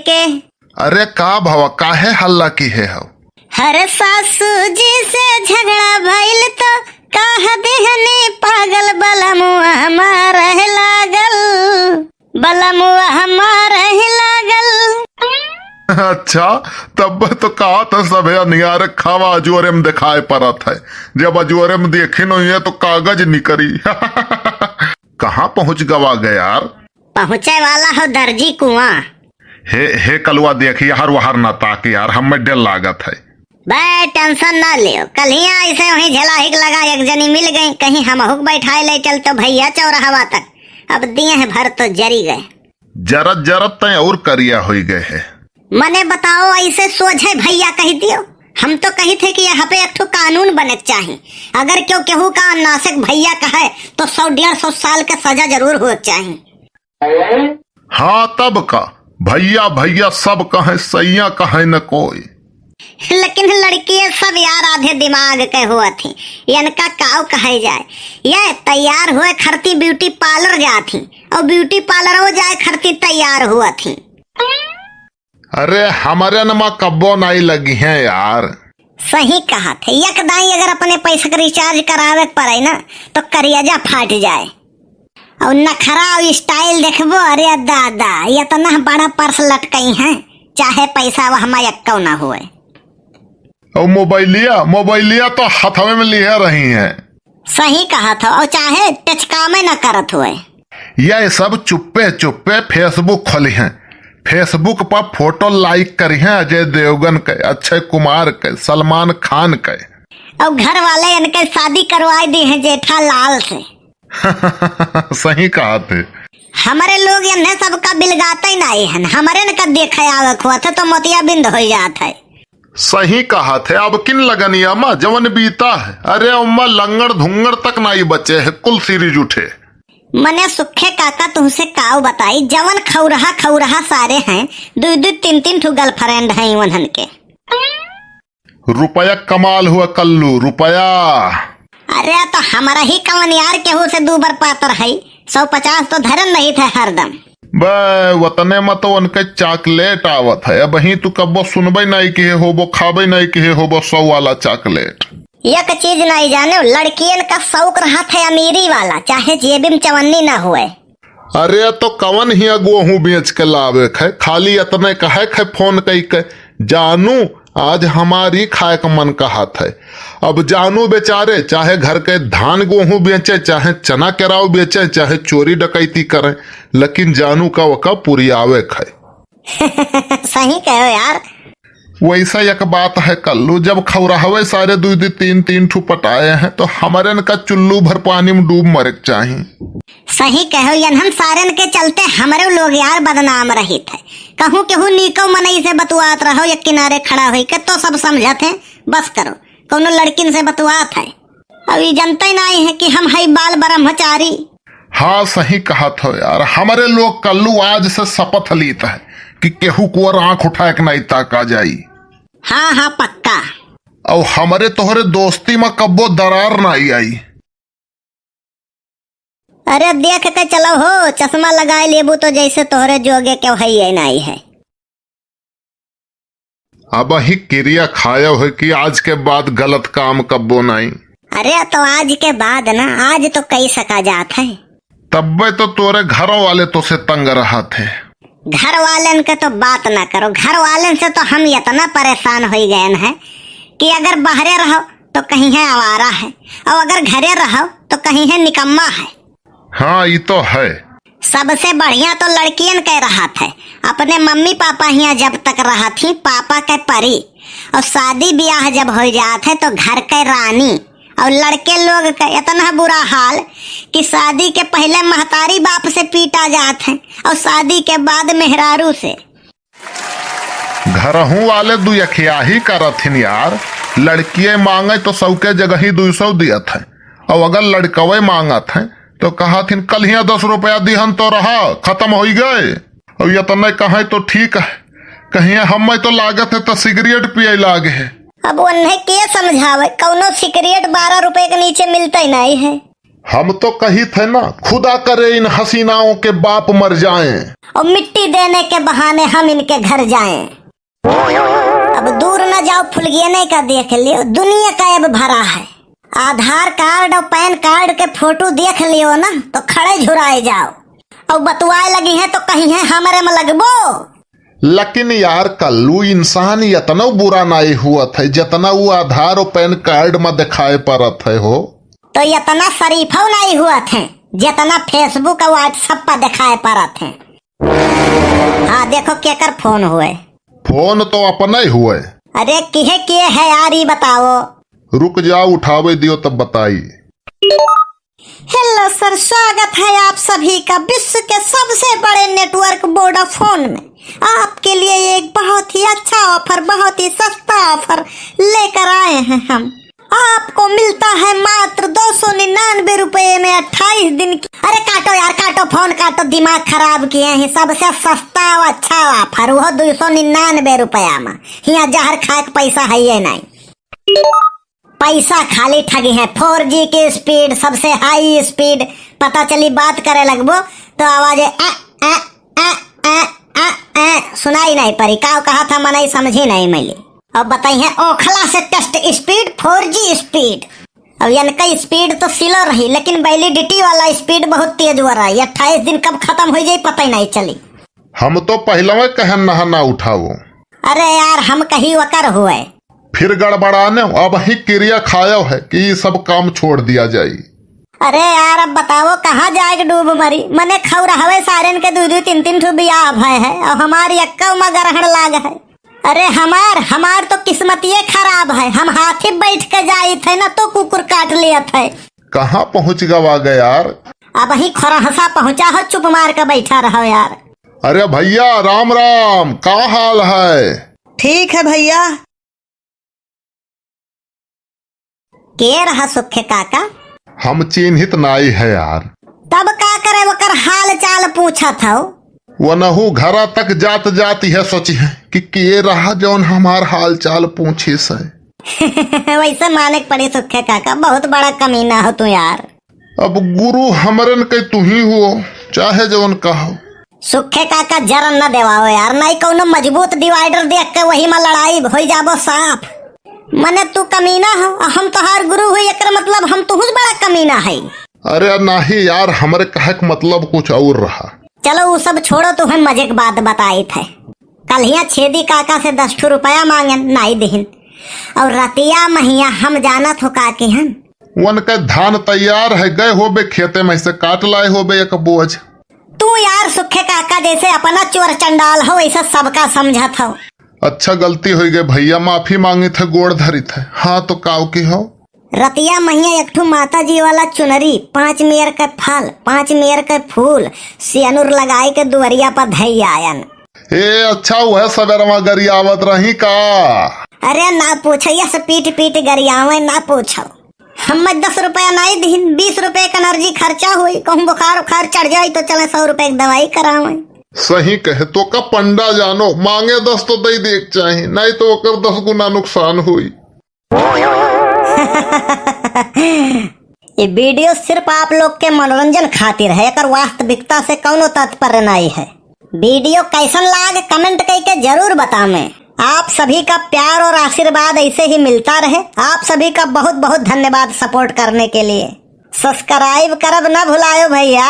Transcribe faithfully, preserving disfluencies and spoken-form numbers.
के। अरे का भवा, काहे हल्ला किहे हो? हर सासू जी से झगड़ा भइल तो कह देहनी पागल, बलमुआ मारे लागल, बलमुआ मारे लागल। अच्छा, तब तो कहा था सभे अनियार खावा अजोरे में दिखाई पड़त है। जब अजोरे में देखी नहीं है तो कागज निकरी। कहाँ पहुँच गवा गए यार? पहुँचे वाला हो दर्जी कुआं। हे, हे कलुआ, देखी, हर वहर ना ताक यार, हमें डर लागत है। बे, tension ना लियो, कल्हिया ऐसे वहीं झेलाहिक लगा एक जनी मिल गई, कहीं हमहुक बैठाए ले चल तो भैया चौराहवा तक, अब दिए हैं भर तो जरी गए। जरत जरत तय और करिया होई गए है। मने बताओ, ऐसे सोझे भैया कह दियो, हम तो कही थे कि यहाँ पे एक ठो कानून बने के चाही, अगर क्यों केहू का नासिक भैया कहे तो सौ डेढ़ सौ साल के सजा जरूर हो चाही। हाँ, तब का, भैया भैया सब कहें, सैया कहें न कोई। लेकिन लड़की ये सब यार आधे दिमाग के हुआ थी, इनका काव कहे जाए। ये तैयार हुए खरती beauty parlour जा थी, और beauty parlour वो जाए खरती तैयार हुआ थी। अरे, हमरे नमा कब्बो नाई लगी हैं यार। सही कहा थे, एक दाई अगर अपने पैसा के recharge करावे के पड़े ना, तो करियाजा फाट जाए। और नखरा और style देखबो, अरे दादा, इतना बड़ा purse लटकई हैं, चाहे पैसा वह हमा एक्को ना हुए। और मोबाइलिया, मोबाइलिया तो हथवे में लिहे रही हैं। सही कहा था, और चाहे टचकामे ना करत हुए। यह सब चुप्पे चुप्पे Facebook खोली हैं, Facebook पर photo like करी हैं अजय देवगन के, अक्षय कुमार के, सलमान खान के। और घर वाले इनके शादी करवाए दी हैं जेठालाल से। सही कहा थे। हमरे लोग इन्हें सबका बिलगाते ही नहीं हन, हमरे न का देखे आवे खोत है तो मोतियाबिंद हो जात है। सही कहा थे, अब किन लगनिया मा जवन बीता है, अरे उम्मा लंगड़ धुंगड़ तक नहीं बचे है, कुल series उठे। मने सुखे काका तुमसे काव बताई, जवन खौरहा खौरहा सारे हैं, दुई दुई तीन तीन ठो girlfriend हैं उन्हन के। रुपया कमाल हुआ कल्लू, रुपया। अरे तो हमारा ही कवन यार केहू से दू बार पातर है, सौ पचास तो धरन रही थे हरदम। बे, वतने में तो उनके chocolate आवत है, अब ही तू कब्बो सुनबे नहीं किहे होबो, खाबे नहीं किहे होबो सौ वाला chocolate। एक चीज नहीं जाने, लड़कियन का शौक रहा था अमीरी वाला, चाहे जेबी में चवन्नी ना हुए। अरे तो कवन हिया गोहूं बेच के लावे खे, खाली इतने कहे खे फोन कई के, "जानू, आज हमारी खाए का मन कहत है।" अब जानू बेचारे चाहे घर के धान गोहूं बेचे, चाहे चना केराव बेचे, चाहे चोरी डकैती करें, लेकिन जानू का वका पुरियावे खे। सही कहो यार। वैसा एक बात है कल्लू, जब खौराहवे सारे दुई दुई तीन तीन ठू पटाए हैं तो हमरन का चुल्लू भर पानी में डूब मरे के चाही। सही कहो, यनहन सारन के चलते हमरे लोग यार बदनाम रहित है। कहूँ केहू नीको मनई से बतुआत रहो, एक किनारे खड़ा होई के तो सब समझत हैं, बस करो, कौनो लड़किन से बतुआत है। अब ई जनते नाई है कि हम हई बाल ब्रह्मचारी। हाँ, सही कहत हो यार, हमरे लोग कल्लू आज से शपथ लीत है कि केहू को और आँख उठाए के नाई ताका जाई। हाँ, हाँ, पक्का। और हमरे तोहरे दोस्ती में कब्बो दरार नाई आई। अरे देख के चलो हो, चश्मा लगाए लेबू तो जैसे तोहरे जोगे केहू है नाई है। अब ही किरिया खायो है कि आज के बाद गलत काम कब्बो नाई। अरे तो आज के बाद ना, आज तो कई सका जात है। तब्बे तो तोरे घरों वाले तो से तंग रहत है। घर वालन के तो बात ना करो, घर वालन से तो हम इतना परेशान हो गए हैं कि अगर बाहरे रहो तो कहीं है आवारा है, और अगर घरे रहो तो कहीं है निकम्मा है। हाँ, ई तो है। सबसे बढ़िया तो लड़कियन के रहत है। अपने मम्मी पापा हियाँ जब तक रहत ही, पापा के परी, और शादी ब्याह जब हो जात है तो घर के रानी। और लड़के लोग के इतना बुरा हाल कि शादी के पहले महतारी बाप से पीटा जात है और शादी के बाद मेहरारू से। घरहू वाले दुयखियाही करत हिन यार, लड़किये मांगे तो सौ के जगह ही दुई सौ दियत है, और अगर लड़कवे मांगत है तो कहत हिन, "कल हिया दस रुपया दिहन तो रहा, खत्म होई गए।" और ये तो नहीं कहे तो ठीक है, कहीं हमें तो लागत है तो सिगरेट पिए लागे है। अब उन्हें के समझावे, कौनो सिगरेट बारह रुपए के नीचे मिलते नहीं है। हम तो कही थे ना, खुदा करे इन हसीनाओं के बाप मर जाएं। और मिट्टी देने के बहाने हम इनके घर जाएं। अब दूर न जाओ, फुलगियने का देख लियो, दुनिया का अब भरा है। आधार कार्ड और पैन कार्ड के फोटो देख लियो ना, तो खड़े झुराए जाओ। और बतुआए लगी हैं तो कही हैं हमरे में लगबो। लेकिन यार कल्लू, इंसान यतनो बुरा नाई हुआ था, जितना वो आधार और पैन कार्ड में दिखाए पड़त है हो। तो यतना शरीफो नाई हुआ थे, जितना Facebook और WhatsApp पर दिखाए पड़त है। हाँ, देखो केकर फोन हुए। फोन तो अपना ही हुए। अरे किहे किहे है यार, ई बताओ। रुक जाओ, उठावे दियो तब बताई। हेलो सर, स्वागत है आप सभी का विश्व के सबसे बड़े नेटवर्क वोडाफोन में। आपके लिए एक बहुत ही अच्छा ऑफर, बहुत ही सस्ता ऑफर लेकर आए हैं हम। आपको मिलता है मात्र दो सौ निन्यानवे रुपये में अट्ठाईस दिन की। अरे काटो यार, काटो, फोन काटो, दिमाग खराब किए हैं। सबसे सस्ता और अच्छा ऑफर, वो दो सौ निन्यानवे रुपया में। हियाँ जहर खाए के पैसा है ये नहीं। पैसा खाली ठगी है। फोर जी की स्पीड, सबसे हाई स्पीड। पता चली बात करे लगबो तो आवाज ए, ए, ए, ए, ए, ए, सुनाई नहीं पड़ी। का कहा था मनई समझी नहीं मिली। अब बताई है ओखला से test speed, four G speed. अब इनका स्पीड तो स्लो रही, लेकिन वैलिडिटी वाला स्पीड बहुत तेज हो रहा है। अट्ठाईस दिन कब खत्म हो जाए, पता ही नहीं चली। हम तो पहलवे कहन नहा ना उठाओ। अरे यार, हम कही वकर हुए। फिर गड़बड़ाने, अब ही किरिया खायो है कि ये सब काम छोड़ दिया जाए। अरे यार, अब बताओ कहाँ जाए के डूब मरी? मने खौरहवे सारन के दू दू तीन तीन ठो बियाह भय है और हमारी अक्का में ग्रहण लाग है। अरे हमार, हमार तो किस्मतिये खराब है, हम हाथी बैठ के जाइत है ना तो कुकुर काट लियत है। कहाँ पहुँच गवा गए यार? अब ही खरहसा पहुँचा हो, चुप मार के बैठा रहो यार। अरे भैया राम राम, का हाल है? ठीक है भैया। के रहा सुखे काका? हम चिन्हित नाई है यार। तब का करे, ओकर हाल चाल पूछत हौ? वनहु घरा तक जात जात यह सोची है कि के रहा जौन हमार हाल चाल पूछी से। वैसे माने के पड़ी सुखे काका, बहुत बड़ा कमीना हो तू यार। अब गुरु हमरन के तू ही हुओ, चाहे जौन कहो। सुखे काका जरन न देवाओ यार, नहीं कौनो मजबूत डिवाइडर देख के वही में लड़ाई हो जाबो साफ। मने तू कमीना हो, आ हम तोहार गुरु हुई, एकर मतलब हम तुहुस बड़ा कमीना है। अरे नहीं यार, हमरे कहे के मतलब कुछ और रहा। चलो वो सब छोड़ो, तुम्हें मजे के बात बताइत है। कल हिया छेदी काका से दस ठो रुपया मांगन, नाई दिहिन। और रतिया महिया हम जानत हो का किहन। उनके धान तैयार है, गए होबे खेते में से काट लाए होबे एक बोझ। तू यार सुखे काका जैसे अपना चोर चंडाल हो, वैसे सबका समझत हो। अच्छा, गलती हो गई भैया, माफी मांगित है, गोड़ धरित है। हाँ तो काव की हो? रतिया महिया एक ठो माता जी वाला चुनरी, पाँच मेर के फल, पाँच मेर के फूल, सियनुर लगाई के दुआरिया पर धई आयन। ए, अच्छा, वह सवेरवा गरियावत रही का? अरे ना पूछो, यस पीट पीट गरियावे, ना पूछो। हम दस रुपया नाई दिहिन, बीस रुपये का एनर्जी खर्चा हुई, कहूँ बुखार उखार चढ़ जाई तो चले सौ रुपये की दवाई करावे। सही कहे, तो का पंडा जानो, मांगे दस तो दे दे के चाही, नहीं तो ओकर दस गुना नुकसान हुई। ये वीडियो सिर्फ आप लोग के मनोरंजन खातिर है, एकर वास्तविकता से कौनो तात्पर्य नहीं है। वीडियो कैसन लाग, कमेंट करके जरूर बतावें। आप सभी का प्यार और आशीर्वाद ऐसे ही मिलता रहे। आप सभी का बहुत बहुत धन्यवाद सपोर्ट करने के लिए। सब्सक्राइब करब ना भुलायो भैया।